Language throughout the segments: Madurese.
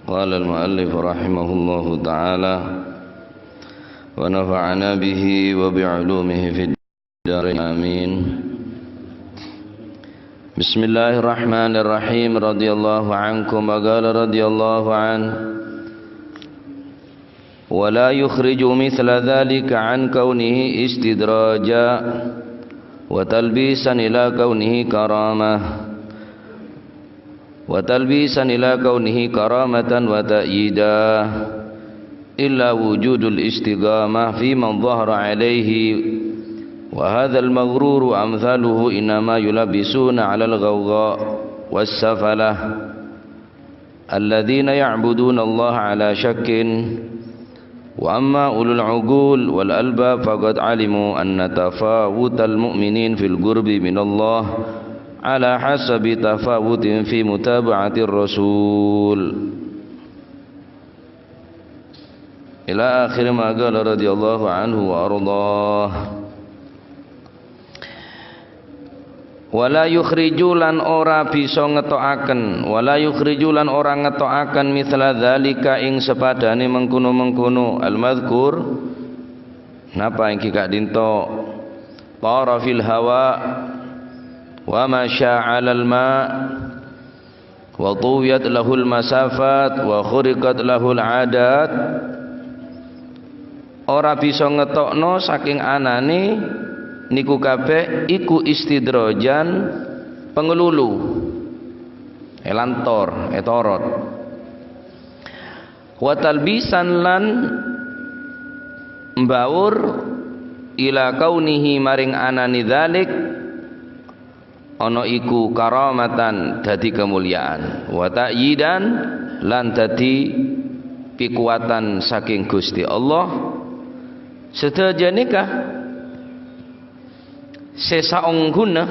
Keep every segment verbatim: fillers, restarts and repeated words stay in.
قال المؤلف رحمه الله تعالى، ونفعنا به وبعلومه في الدارين، آمين. بسم الله الرحمن الرحيم. رضي الله عنكم، وقال رضي الله عنه: ولا يخرج مثل ذلك عن كونه استدراجا وتلبيسا إلى كونه كرامة، وتلبيسا إلى كونه كرامة وتأييدا، إلا وجود الاستقامة في من ظهر عليه، وهذا المغرور وأمثاله إنما يلبسون على الغوغاء والسفلة، الذين يعبدون الله على شك، وأما أولو العقول والألباب فقد علموا أن تفاوت المؤمنين في القرب من الله على حسب تفاوتهم في متابعة الرسول. إلى آخر ما قال رضي الله عنه وأرضاه. Wala yukhriju lan ora bisa ngeto'aken, wala yukhriju lan ora ngeto'aken mithla dzalika ing sapadane mengkono-mengkono, al-madzkur, napa enggi ka'dinto, tara fil hawa, wa masya 'alal ma, wa tuwiyat lahul masafat, wa khuriqat lahul adat, ora bisa ngetokno saking anane niku kabeh iku istidrajan pangalulu, elantor, etorot. Wa talbisan lan mbaur ila kaunihi maring anane dzalik, ana iku karamatan dadi kamulyaan, wa ta'yidan lan dadi pikuwatan saking Gusti Allah. Sadajane ka se saongguna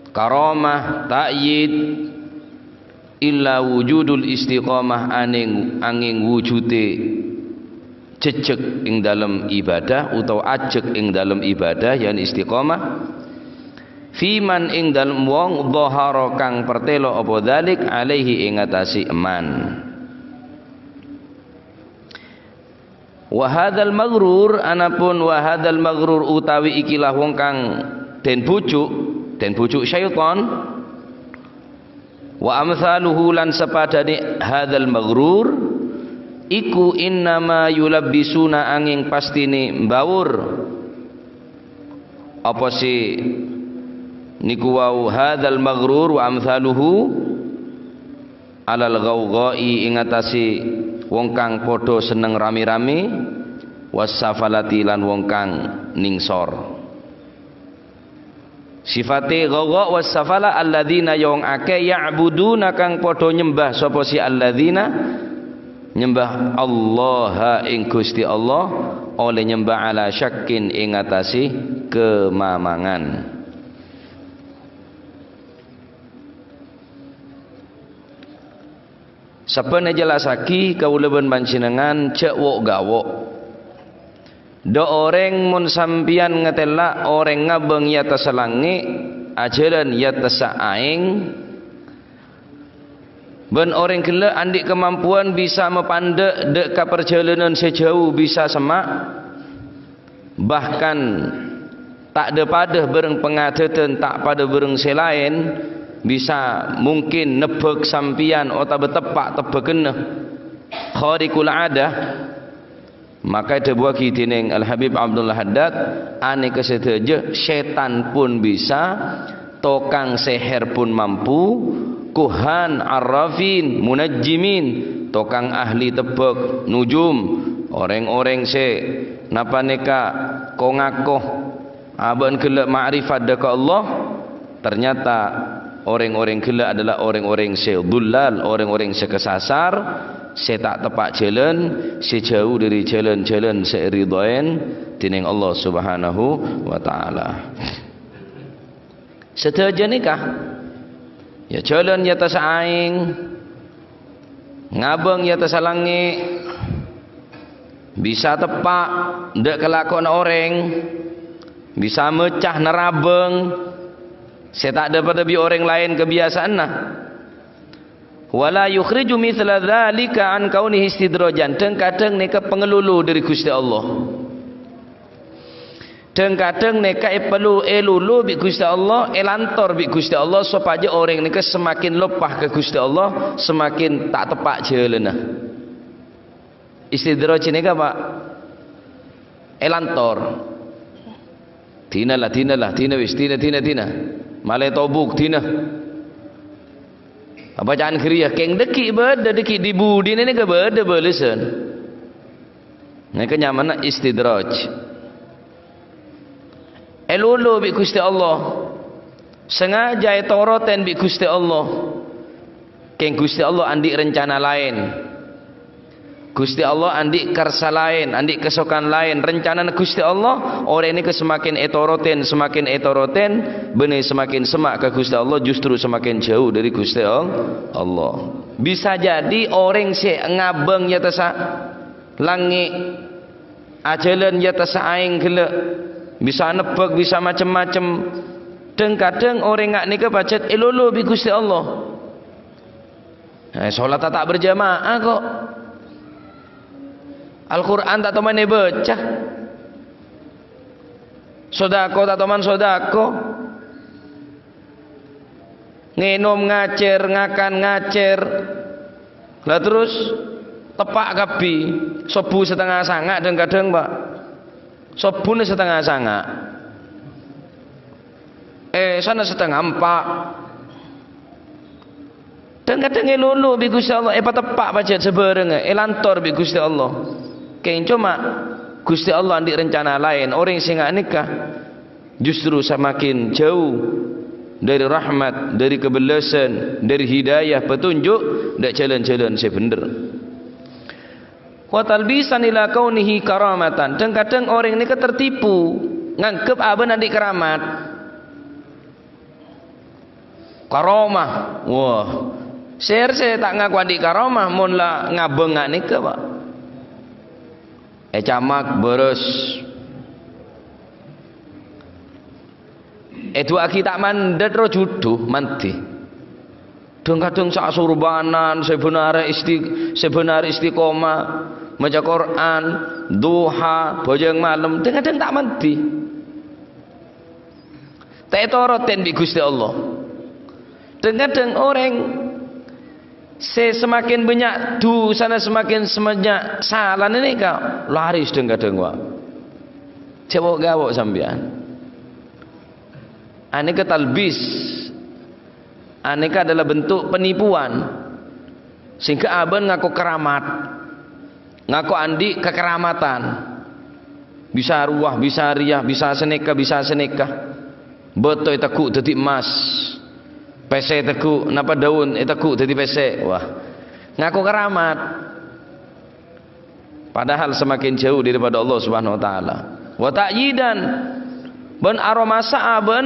karamah, ta'yid, illa wujudul istiqamah, aning, anging wujude jejjeg ing dalem ibadah utawa ajeg ing dalem ibadah, yakni istiqamah. Fiman ing dalem wong dhahara kang pertelo apa dzalik alaihi ing atase eman. Wa hadzal maghrur, anapun wa hadzal maghrur utawi ikilah wong kang den bujuk, den bujuk syaiton. Wa amsaluhu lan sapadane hadzal maghrur, iku innama yulabbisuna anging pastine mbaur. Apa se niku wau hadzal maghrur wa amsaluhu alal ghaughai ing atase wong kang padha seneng rame-rame, was safalati lan wong kang ningsor. Sifate ghaugha was safala alladzina yong ake ya'buduna kang padha nyembah sapa si alladzina nyembah Allah ing Gusti Allah oleh nyembah ala syakkin ing atase kemamangan. Sabbhân ejellasagi kaula bân panjhennengngan ja' wo'-gawo'. Dha' oreng mon sampeyan ngatela' oreng ngabâng e attassa langnge', ajalan e attassa aeng, bân oreng gella' andhi' kamampowan bisa mapandha' dha' ka parjalanan se jau bisa semma', bahkan ta' dha-padha bâreng pangadadan, ta' padha bâreng se laen, bisa mungkin nebbhâk sampeyan otaba teppa' tebbhâgânna khariqul adah, maka edhabuwagi dening Al-Habib Abdullah Haddad, aneka sadaja setan pun bisa, tokang seher pun mampu, kuhan, arrafin, munajjimin, tokang ahli tebbhâk, nujum, oreng-oreng se napa neka ko-ngako abâ'na gella' ma'rifat dha' ka Allah, ternyata oreng-oreng gella' adalah oreng-oreng se dhullal, oreng-oreng se kasasar, se ta' teppa' jalan, se jau dhari jalan-jalan se eridhoen dening Allah Subhanahu wa Ta'ala. Sadajana neka, ya, jalan e attassa aeng, ngabâng e attassa langnge', bisa teppa' dha' kalakowanna oreng, bisa mecca narabâng se ta' dha-padha bi' oreng laen kabiyasaanna. Wa la yukhriju mithla dzalika an kaunihi istidrajan. Dhâng-kadhâng nèka pangalolo dhâri Ghustè Allah. Dhâng-kadhâng nèka èpèlo-, èlolo bi' Ghustè Allah, èlantor bi' Ghustè Allah, sopajâ orèng nèka semakin loppa ka Ghustè Allah, semakin ta' teppa' jhâlânna. Istidraj nèka, Pa', èlantor. Dina la, dina la, dina wis, dina, dina, dina. Malè tobuk, dina. Apa ca'na ghâriyâ? Kèng dhâggi' bâdâ, dhâggi' di-budina nèka bâdâ bâlessân. Nèka nyamana istidraj. Èlolo bi' Ghustè Allah. Sengaja ètorotèn bi' Ghustè Allah. Kèng Ghustè Allah andi' rencana laèn. Ghustè Allah andi' karsa laèn, andi' kasokan laèn. Rencanana Ghustè Allah, orèng nèka semakin ètorotèn, semakin ètorotèn, bânnè semakin semma' ka Ghustè Allah, justru semakin jhâu dhâri Ghustè Al-, Allah. Bisa jadi orèng sè ngabâng è attassa langngè', ajhâlân è attassa aèng ghellâ', bisa nebbhâk, bisa macem-macem. Dhâng-kadhâng orèng nga' nèka pajhât èlolo bi' Ghustè Allah. Eh, solatta ta' berjamaah, kok. Al-Qur'an ta' toman èbâca. Sodako ta' toman sodako. Ngènom ngacèr, ngakan ngacèr. Lah terros teppa' kabbhi. Sobbhu satengnga sanga' dhâng-kadhâng, Pa'. Sobbhuna satengnga sanga'. Èsana satengnga empa'. Dhâng-kadhâng èlolo bi' Ghustè Allah, èpateppa' pajhât sabhârângnga, èlantor bi' Ghustè Allah. Kèng coma Ghustè Allah andi' rencana laèn. Orèng sè nga' nèka justru semakin jhâu dhâri rahmat, dhâri kabellâsân, dhâri hidayah, petunjuk, dâ' jhâlân-jhâlân sè bhendher. Wa talbisan ila kaunihi karamatan. Dhâng-kadhâng orèng nèka tertipu, nganggep abâ'na andi' keramat. Karamah. Wah. Sèr sè ta' ngako andi' karamah mon la ngabâng nga' nèka, Pa'. Ècamak, bârâs. Èdu'aaghi ta' mandhât ro judhu, mandhi. Dhâng-kadhâng sa-asorbanan, sè bhânarè isti-, sè bhânarè istiqomah, maca Qur'an, duha, bhâjâng malem, dhâng-kadhâng ta' mandhi. Ta' ètorotèn bi' Ghustè Allah. Dhâng-kadhâng orèng sè semakin bânnya' dusana, semakin, semakin bânnya' salana nèka laris dhâng-kadhâng, wa. Jhâ' wo'-gawo' sampèyan. Anèka talbis. Anèka adalah bentuk penipuan. Sehingga abâ'na ngako keramat. Ngako andi' kakaramatan. Bisa rowa, bisa rèya, bisa sanèka, bisa sanèka. Bâto ètegghu' dhâddhi emmas. Pèssè ètegghu', napa daun ètegghu' dhâddhi pèssè. Wah. Ngako keramat. Padahal semakin jhâu daripada Allah Subhanahu wa Ta'ala. Wa ta'yidan, bân aromasa'a bân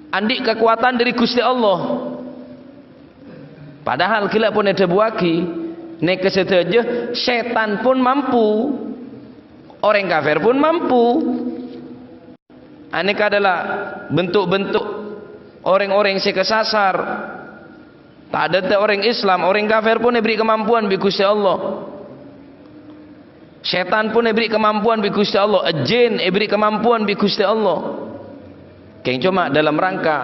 andi' kakowadhân dhâri Ghustè Allah. Padahal ghellâ' pon èdhâbuwâghi, nèka sadhâjâ, sètan pon mampu, orèng kafir pon mampu. Anèka adalah bentuk-bentuk orèng-orèng sè kasasar. Ta' dhâddhi orèng Islam, orèng kafir pon èberri' kamampuan bi' Ghustè Allah. Sètan pon èberri' kamampuan bi' Ghustè Allah, jin èberri' kamampuan bi' Ghustè Allah. Kèng coma dalam rangka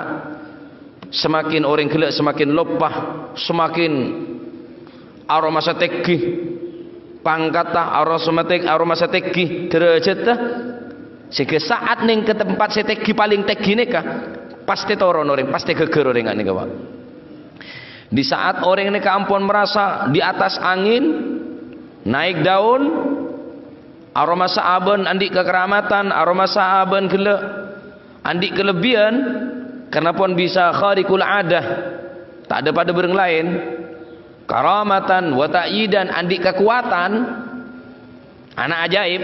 semakin orèng ghellâ' semakin loppa, semakin aromasa tèngghi pangkatta, aromasa tèng-, aromasa tèngghi dârâjhâddhâ. Sehingga saat nèng ka tempat sè tèngghi, palèng tèngghi nèka, pastè toron orèng, pastè ghâgghâr orèng nèka, Pa'. Di saat orèng nèka ampon merasa di atas angin, naik daun, aromasa abâ'na andi' kakaramatan, aromasa abâ'na ghellâ' andi' kalebbiyân, karna pon bisa khariqul adah, ta' dhâ-padhâ bhârâng laèn, karamatan wa ta'yidan, andi' kakowadhân, ana' ajaib,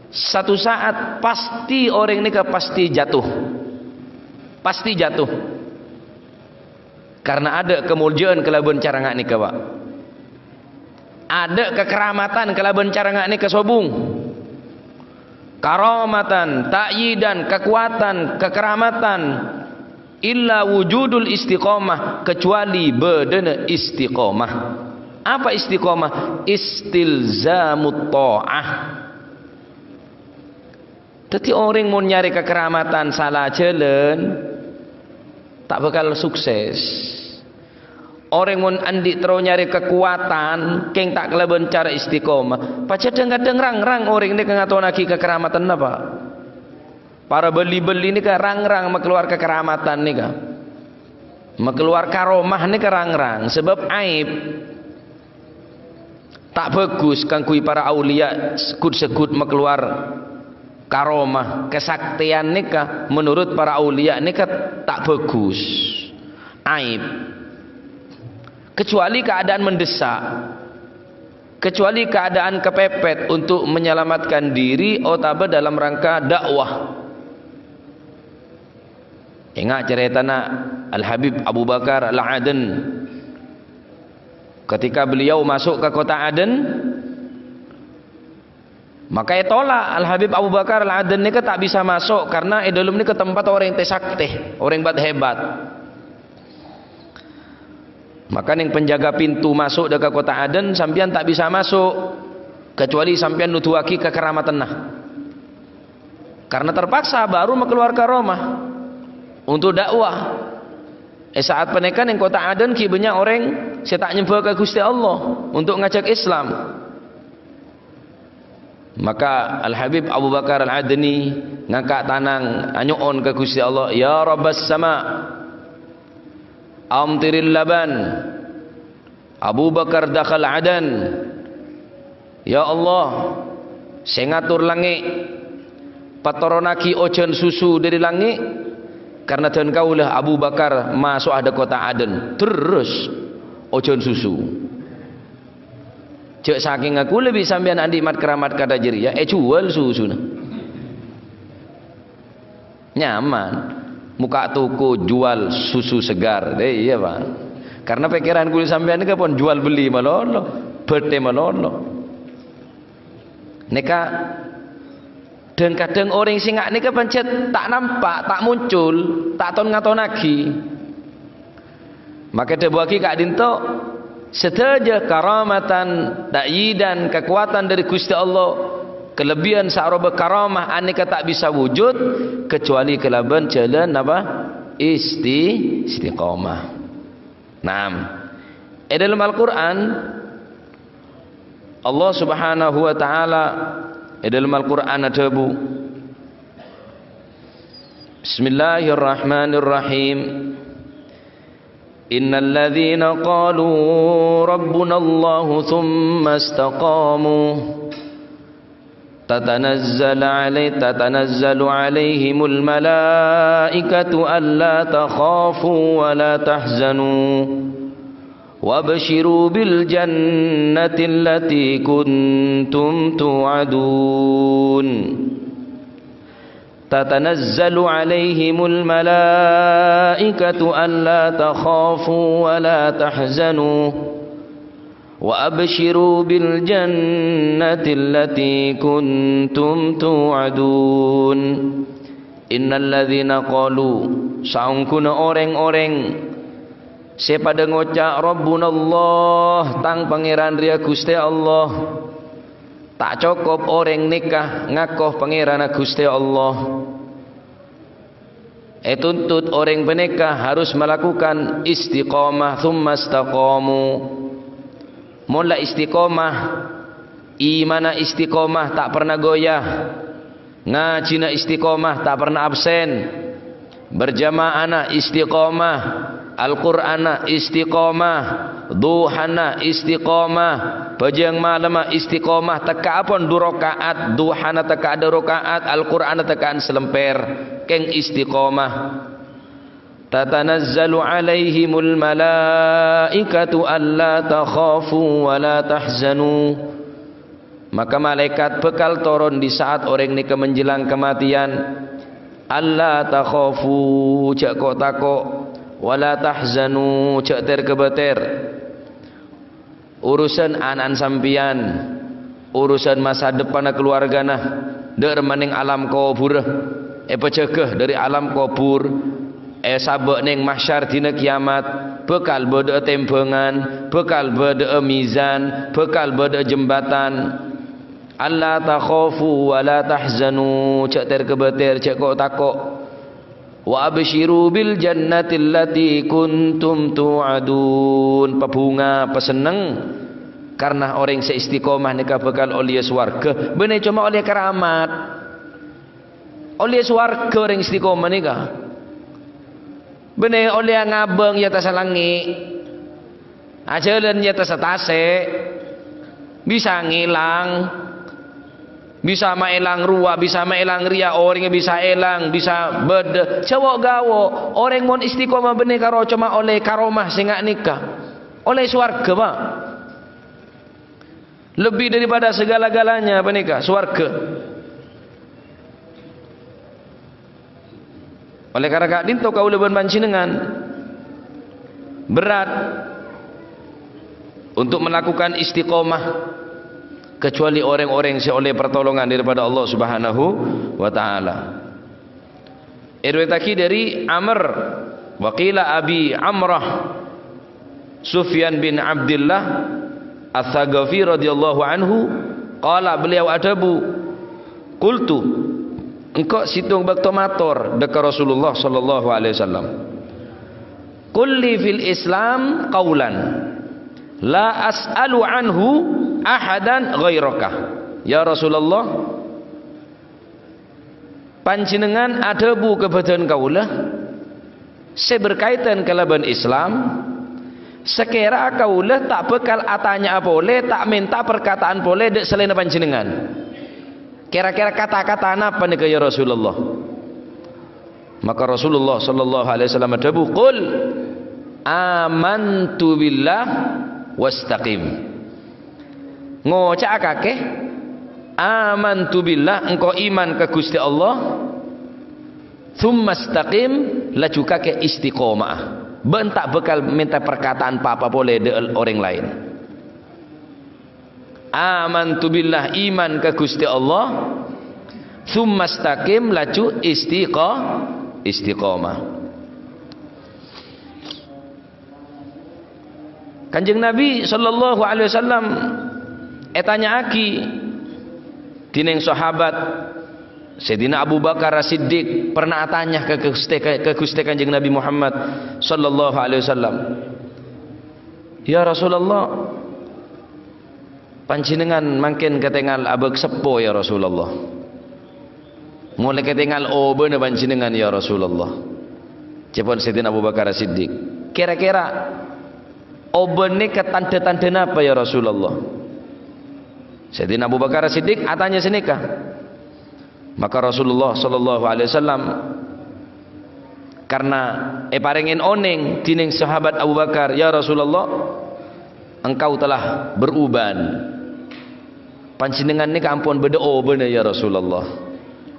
satu saat pasti orèng nèka pasti jatuh. Pasti jatuh. Karna adâ' kamoljâ'ân kalabân cara nga' nèka, Pa'. Adâ' kakaramatan kalabân cara nga' nèka sobung. Karamatan, ta'yidan, kakowadhân, kakaramatan. Illa wujudul istiqomah, kecuali bâdâna istiqomah. Apa istiqomah? Istilzamut ta'ah. Dhâddhi orèng mon nyarè kakaramatan sala jhâlân, ta' bhâkal sukses. Orèng mon andi' terro nyarè kakowadhân, kèng ta' kalabân cara istiqomah, pajhât dhâng-kadhâng rang-rang orèng nèka ngatonnaghi kakaramatanna, Pak. Para bâli-bâli nèka rang-rang makalowar kakaramatan nèka. Makalowar karomah nèka rang-rang, sabâb aib. Ta' bhâghus kaangghuy para auliya segghut-segghut makalowar karomah, kasaktèyan nèka menurut para auliya nèka ta' bhâghus. Aib. Kecuali keadaan mendesak. Kecuali keadaan kepepet untuk menyelamatkan diri otabâ dalam rangka dakwah. Enga' carètana Al-Habib Abu Bakar Al-Aden. Ketika beliau masuk ke kota Aden, maka ètolak Al-Habib Abu Bakar Al-Aden nèka ta' bisa masuk karena è dâlem nèka tempat orèng tè-saktè, orèng bât-hebat. Maka neng penjaga pintu masuk dâ' ka kota Aden, sampèyan ta' bisa masuk, kecuali sampèyan noduwaghi kakaramatanna. Karena terpaksa baru makalowar karomah untuk dakwah. È sa'at panèka neng kota Aden ghi' bânnya' orèng sè ta' nyembhâ ka Ghustè Allah untuk ngajhâk Islam. Maka Al-Habib Abu Bakar Al-Adni ngangka' tanang anyo'on ka Ghustè Allah, "Ya Rabbas sama, amtiril laban." Abu Bakar dakhal Adan. "Ya Allah, sè ngator langngè', patoronnaghi ojhân susu dâri langngè', karna dân kaulâ Abu Bakar maso'a dâ' kota Aden, terros ojhân susu." Jhâ' sakènga kaulâ bi' sampèyan andi' mat-keramat kadhâ' jârèya, èjuwâl susuna. Nyaman. Mokka' toko jual susu segar. Eh, iyâ, Pak. Karena pèkkèran kaulâ sampèyan nèka pon jual beli malolo, bâdâ malolo. Nèka, dhâng-kadhâng orèng sè nga' nèka pancet ta' nampa', ta' muncul, ta' ton-ngatonnaghi. Maka èdhâbuwaghi ka'dinto, sadhâjâ karamatan, ta'yidan, kakowadhân dâri Ghustè Allah, kalebbiyân saaropa karamah anèka ta' bisa wujud, kecuali kalabân jhâlân napa? Isti-, istiqomah. Naam. È dâlem Al-Qur'an, Allah Subhanahu wa Ta'ala è dâlem Al-Qur'an adhâbu, Bismillahirrahmanirrahim. Innal ladzina qalu rabbunallahu tsumma istaqamu tatanazzalu alai-, tatanazzalu alaihimul malaikatu alla takhafu wa la tahzanu. Wabsyiru bil jannati allati kuntum tu'adun. Tatanazzalu alaihimul malaikatu alla takhafu wa la tahzanu. Wa absyiru bil jannati allati kuntum tu'adun. Innal ladzina qalu, saongghuna orèng-orèng sè padâ ngoca', "Rabbunallah, tang Pangèran rèya Ghustè Allah." Ta' cokop orèng nèka ngako Pangèranna Ghustè Allah. Ètuntut orèng panèka harus malakukan istiqomah, tsumma istaqamu. Mon la istiqomah, imanna istiqomah ta' parna goyah. Ngajhina istiqomah, ta' parna absen. Berjama'ana istiqomah, Al-Qur'anna istiqomah, duhana istiqomah, bhâjâng malemma istiqomah, tekka'apon du raka'at, duhana tekka'a du raka'at, Al-Qur'anna tekka'an salemper, kèng istiqomah. Tatanazzalu alaihimul malaikatu alla takhafu wa la tahzanu. Maka malaèkat bhâkal toron di saat orèng nèka menjelang kematian. "Alla takhafu, jhâ' ko'-tako', wa la tahzanu, jhâ' ter-kabâter." Urusan ana'na sampèyan, urusan masa depanna kalowargana, dâ' remma neng alam kobhurra, èpajâgâ dâri alam kobhur, È sabâ' neng mahsyar dina kiyamat, bhâkal bâdâ'â tèmbhângan, bhâkal bâdâ'â mizan, bhâkal bâdâ'â jembatan. "Alla takhafu wa la tahzanu," jhâ' ter-kabâter, jhâ' ko'-tako'. "Wa absyiru bil jannati allati kuntum tu'adun." Pabhunga, pasenneng, karna orèng sè istiqomah nèka bhâkal ollèya sowarghâ, bânnè coma ollè karamat. Ollè sowarghâ orèng istiqomah nèka. Bânnè ollè ngabâng è attassa langngè'. Ajhâlân è attassa tasè'. Bisa ngèlang. Bisa maèlang rowa, bisa maèlang rèya, orèngnga bisa èlang, bisa bâdâ. Jhâ' wo'-gawo', orèng mon istiqomah bânnè karo coma ollè karomah sè nga' nèka. Ollè sowarghâ, Pa'. Lebih daripada segala-galanya panèka, sowarghâ. Oleh karena ka'dinto kaulâ bân panjhennengngan berat untuk melakukan istiqomah, kecuali orang-orang sè ollè pertolongan daripada Allah Subhanahu wa Ta'ala. Èriwayataghi dâri Amr, wa qila Abi Amrah, Sufyan bin Abdullah Ats-Tsaqafi radhiyallahu anhu, qala, beliau adhâbu, "Qultu," engko' sèttong bâkto mator dâ' ka Rasulullah sallallahu alaihi wasallam, "Qul li fil Islam qaulan la as'alu anhu ahadan ghairaka." Ya Rasulullah, Panjhennengngan adhâbu ka bâdân kaulâ sè berkaitan kalabân Islam, sakèra kaulâ ta' bhâkal atanya'a polè, ta' mènta parkata'an polè dâ' salaènna Panjhennengngan. Kèra-kèra kata-kata napa nèka, ya Rasulullah? Maka Rasulullah sallallahu alaihi wasallam adhâbu, "Qul amantu billah wastaqim." Ngoca'a kakè, "Amantu billah," engko' iman ka Ghustè Allah, "tsumma istaqim," laju kakè istiqomah. Bâ'na ta' bhâkal mènta parkata'an pa-apa polè dâ' orèng laèn. "Amantu billah," iman ka Ghustè Allah, "tsumma istaqim," laju istiqo-, istiqomah. Kanjeng Nabi sallallahu alaihi wasallam ètanya'aghi dhinèng sahabat Sayyidina Abu Bakar As-Siddiq pernah atanya ka Ghustè, ka, ka Ghustè Kanjeng Nabi Muhammad sallallahu alaihi wasallam, "Ya Rasulullah, Panjhennengngan mangkèn katèngal abâk seppo, ya Rasulullah. Molaè katèngal obâna Panjhennengngan, ya Rasulullah." Ca'èpon Sayyidina Abu Bakar As-Siddiq, "Kèra-kèra obâna nèka tandhâ-tandhâ napa, ya Rasulullah?" Sayyidina Abu Bakar As-Siddiq atanya sanèka. Maka Rasulullah sallallahu alaihi wasallam, karna èparèngè onèng dhinèng sahabat Abu Bakar, "Ya Rasulullah, engkau telah berubah. Panjhennengngan nèka ampon bâdâ obâna, ya Rasulullah.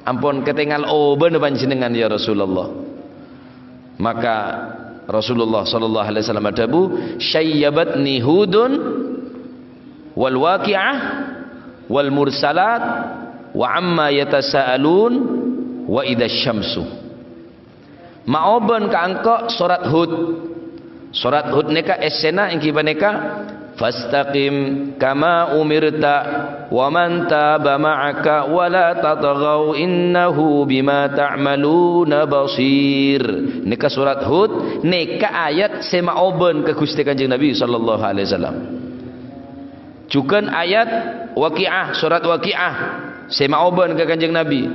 Ampon katèngal obâna Panjhennengngan, ya Rasulullah." Maka Rasulullah sallallahu alaihi wasallam adhâbu, "Syayyabatni Hudun wal Waqi'ah wal Mursalat wa amma yatasaalun wa idza syamsu." Maobân ka engko' sorat Hud. Sorat Hud nèka essèna èngghi panèka, "Fastaqim kama umirta wa man taba ma'aka wa la tatghaw innahu bima ta'maluna basir." Nèka sorat Hud, nèka ayat sè maobân ka Ghustè Kanjeng Nabi sallallahu alaihi wasallam. Jhughân ayat Waqi'ah, sorat Waqi'ah sè maobân ka Kanjeng Nabi.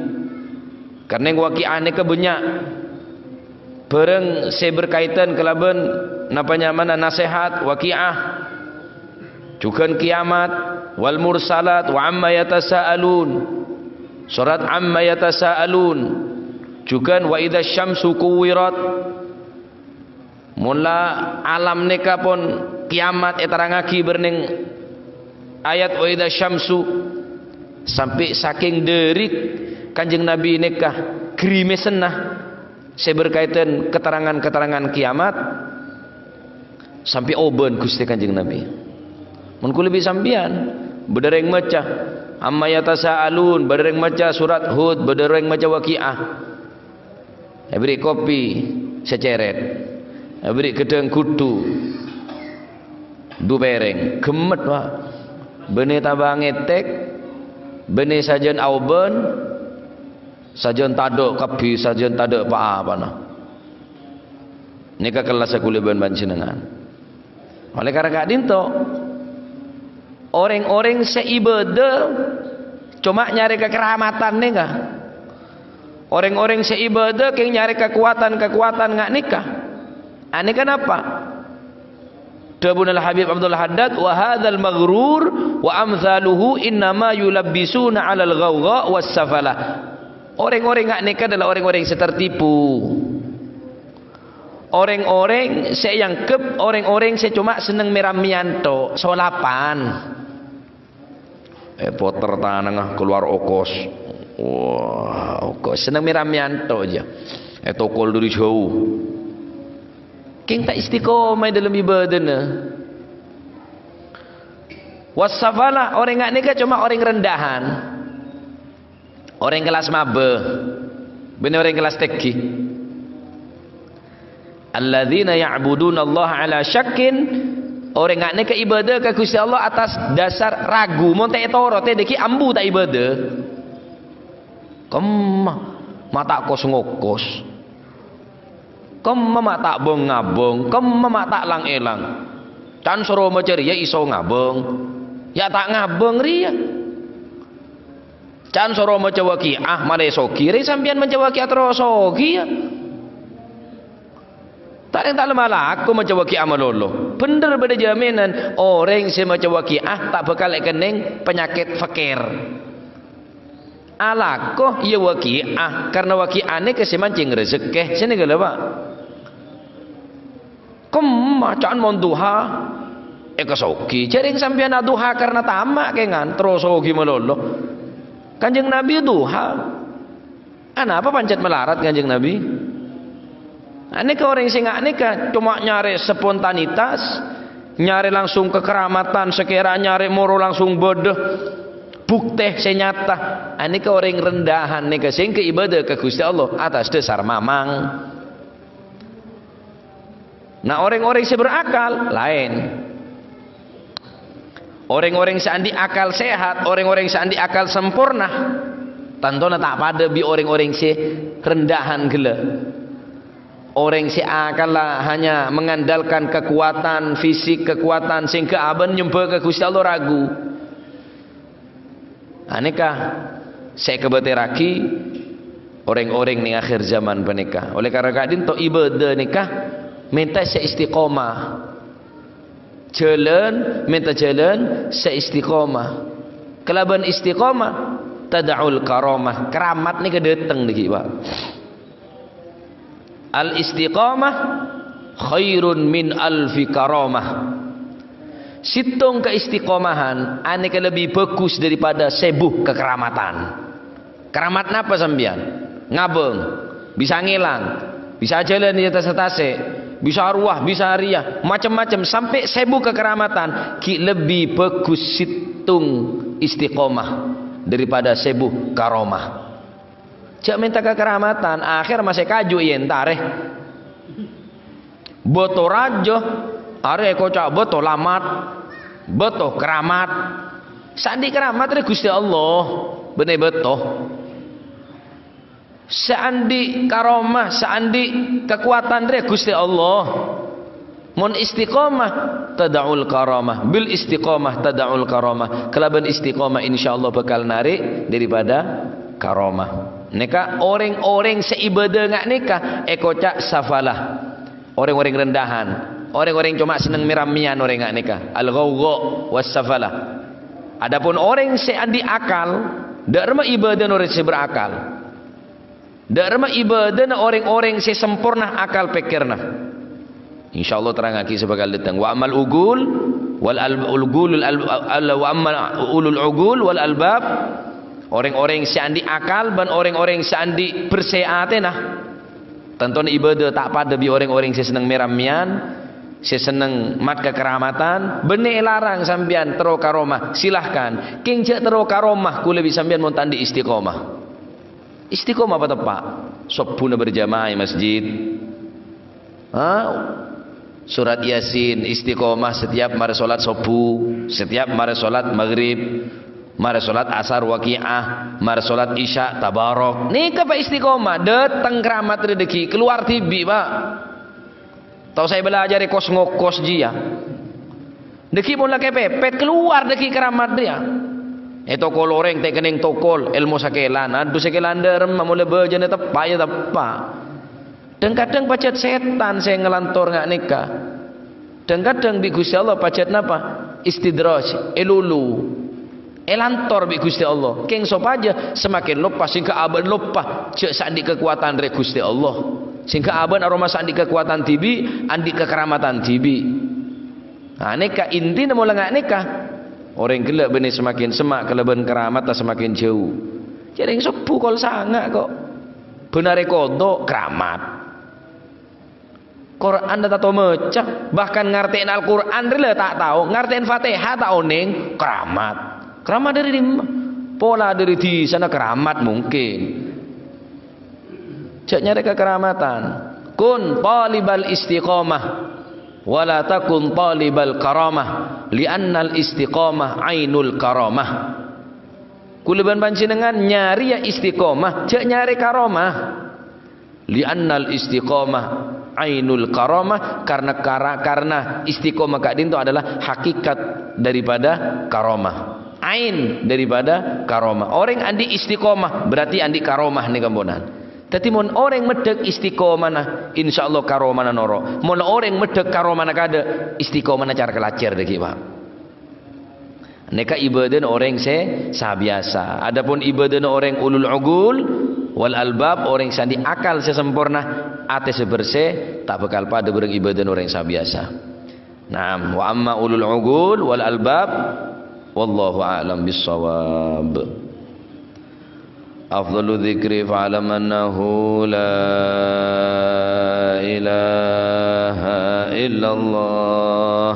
Karna Waqi'ah nèka bânnya' bhârâng sè berkaitan kalabân napa nyamana nasèhat Waqi'ah. Jhughân kiyamat, wal mursalat, wa amma yatasaalun. Sorat amma yatasaalun. Jhughân wa idza syamsu kuwirat. Mon la alam nèka pon kiyamat ètarangngaghi bârnèng ayat wa idza syamsu, sampè' sakèng dâri Kanjeng Nabi nèka grimèsanna sè berkaitan keterangan-keterangan kiyamat, sampè' obân Ghustè Kanjeng Nabi. Mon kulâ bi' sampèyan, bâdâ rèng maca, "Amma yatasaalun," bâdâ rèng maca sorat Hud, bâdâ rèng maca Waqi'ah. Èbèrri' kopi. Sè cèrèt. Èberri' ghâddhâng ghudhu. Du pèrèng. Ghemmet, Pak. Bânnè taba ngètèk. Bânnè sajân aobân. Sajân tadâ' kabbhi, sajân tadâ' pa-apana. Nèka kellassa kaulâ bân panjhennengngan. Oleh karana ka'dinto, orèng-orèng sè ibâdâ coma nyarè kakaramatan nèka. Orèng-orèng sè ibâdâ kèng nyarè kakowadhân-kakowadhân nga' nèka. Anèka napa? Dhâbuna Al-Habib Abdul Haddad, "Wa hadzal maghrur wa amtsaluhu innama yulabbisuna 'alal ghawgha was safalah." Orèng-orèng nga' nèka adalah orèng-orèng sè tertipu. Orèng-orèng sè èangghep orèng-orèng sè coma senneng mè-rammèyan tok, solapan. Èpoter tanangnga, kalowar okos. Wah, okos. Senneng mè-rammèyan tok jâ. Ètokol dâri jhâu. Kèng ta' istiqomah è dâlem ibâdâna. Wassafala, orèng nga' nèka coma orèng rendahan. Orèng kellas maba, bânnè orèng kellas tèngghi. "Alladzina ya'budunallaha 'ala syakkin," orèng nga' nèka ibâdâ ka Ghustè Allah atas dasar ragu, mon ta' ètoro'è dhâggi' ambu ta' ibâdâ. Kemma, ma' ta' kos-ngokos. Kemma ma' ta' bâng-ngabâng, kemma ma' ta' lang-èlang. Can soro maca rèya iso ngabâng. Ya ta' ngabâng rèya. Can soro maca waqi'ah, malè soghi. Rè sampèyan maca waqi'ah terro soghi, ya. Ta' rèng ta' lem alako maca waqi'ah malolo. Bhender bâdâ jaminan, orèng sè maca waqi'ah ta' bhâkal èkennèng panyakèt fakir. Alako, iyâ waqi'ah, karna waqi'ah nèka sè mancèng rejekkè. Sè nèka lho, Pak. Kemma ca'na mon duha, èkasoghi. Jhâ' rèng sampèyan aduha karna tama' kèngan, terro soghi malolo. Kanjeng Nabi duha. Anapa pancèt malarat Kanjeng Nabi? Anèka orèng sè nga' nèka coma nyarè spontanitas, nyarè langsung kakaramatan, sakèra nyarè moro langsung bâdâ buktè sè nyata. Anèka orèng rendahan nèka sèngghâ ibâdâ ka Ghustè Allah atas dhâsar mamang. Nah, orèng-orèng sè berakal, laèn. Orèng-orèng sè andi' akal sehat, orèng-orèng sè andi' akal samporna, tantona ta' padâ bi' orèng-orèng sè rendahan ghellâ'. Orèng sè akalla hanya mengandalkan kekuatan fisik, kekuatan sehingga abân nyembâ ka Ghustè Allah ragu. Anèka sè èkabâtèrraghi orèng-orèng neng akhir zaman panèka. Oleh karana ka'dinto ibâdâ nèka mènta sè istiqomah. Jhâlân, mènta jhâlân sè istiqomah. Kalabân istiqomah, tada'ul karamah. Keramat nèka dâteng dhâggi', Pak. Al-istiqamah khairun min alfi karamah. Sèttong kaistiqomahan anèka lebbi bhâghus daripada sèbu kakaramatan. Keramat napa sampèyan? Ngabâng, bisa ngèlang, bisa jhâlân è attas tasè', bisa rowa, bisa rèya, macem-macem, sampè' sèbu kakaramatan, ghi' lebbi bhâghus sèttong istiqomah daripada sèbu karamah. Jhâ' mènta kakaramatan, akhèr masè kaju èyentarè. Bâto rajâ, arè èkoca' bâto lamat, bâto keramat. Sè andi' keramat rè Ghustè Allah, bânnè bâto. Sè andi' karomah, sè andi' kakowadhân rè Ghustè Allah. Mon istiqomah, tada'ul karamah. Bil istiqomah, tada'ul karamah. Kalabân istiqomah, insyaallah bhâkal narè' daripada karamah. Nèka orèng-orèng sè ibâdâ nga' nèka èkoca' safalah. Orèng-orèng rendahan. Orèng-orèng coma senneng mè-rammèyan orèng nga' nèka. Al-ghawgha was safalah. Adapun orèng sè andi' akal, dâ' remma ibâdâna orèng sè berakal. Dâ' remma ibâdâna orèng-orèng sè samporna akal pèkkèrra. Insyaallah terrangaghi sè bhâkal dâteng. Wa ammal uqul wal al-, ulqulul al-, al-, wa ammal ulul uqul wal albab, orèng-orèng sè andi' akal bân orèng-orèng sè andi' bersè atèna. Tantona ibâdâ ta' padâ bi' orèng-orèng sè senneng mè-rammèyan, sè senneng mat kakaramatan, bânnè èlarang sampèyan terro karamah, silahkan. Kèng jhâ' terro karamah kaulâ bi' sampèyan mon ta' andi' istiqomah. Istiqomah apa teppa'? Sobbhuna berjamaah è masjid. Ha? Surat Yasin, istiqomah setiap marè sholat subuh, setiap marè sholat maghrib, marè sholat asar waqi'ah, marè sholat isya tabarok. Nèka, Pak, istiqomah, dâteng keramat rè dâggi', kalowar dhibi', Pak. Tao saè bâlâjârè kos-ngokos jiyâ. Dâggi' mon la kèpèpèt, kalowar dâggi' keramat rèya. Ètokol orèng tèkennèng tokol, èlmo sakèlan. Adhu, sakèlan dâremma, mon la bâjâna teppa' yâ teppa'. Dhâng-kadhâng pajhât sètan sè ngalantor nga' nèka. Dhâng-kadhâng bi' Ghustè Allah pajhât napa? Istidraj, èlulu. Èlantor bi' Ghustè Allah. Kèng sopajâ semakin loppa, sèngghâ abâ'na loppa. Jhâ' sè andi' kakowadhân rè Ghustè Allah. Sèngghâ abâ'na aromasa andi' kakowadhân dhibi', andi' kakaramatan dhibi'. Nah, nèka intina mola nga' nèka. Orèng ghellâ' bânnè semakin semma' kalabân karamatta semakin jhâu. Jhâ' rèng subuh kol sanga' ko'. Bân arè kodhu keramat. Qur'an la ta' tao maca, bahkan ngartè'na Al-Qur'an rè la ta' tao, ngartè'na Fatihah ta' onèng, keramat. Keramat dâri dimma? Pola dâri dhisana keramat mungkin. Jhâ' nyarè kakaramatan. Kun talibal istiqomah, wa la takun talibal karamah, li'annal istiqomah ainul karamah. Kaulâ bân panjhennengngan nyarèya istiqomah, jhâ' nyarè karomah. Li'annal istiqomah ainul karomah, karena kara-, karena istiqomah ka'dinto adalah hakikat daripada karomah. Ain daripada karomah. Orèng andi' istiqomah, berarti andi' karomah nèka kamponan. Dhâddhi, mon orèng meddhâk istiqomana, insyaallah karomana noro'. Mon orèng meddhâk karomana kaadâ', istiqomana car-kalacèr dâggi', Pak. Nèka ibâdâna orèng sè sabiyasa. Adapun ibâdâna orèng ulul uqul wal albab, orèng sè andi' akal sè samporna, atè sè bersè, ta' bhâkal padâ bhâreng ibâdâna orèng sabiyasa. Naam, wa amma ulul uqul wal albab, wallahu a'lam bissawab. Afdalu dzikri fa'lam annahu la ilaha illallah.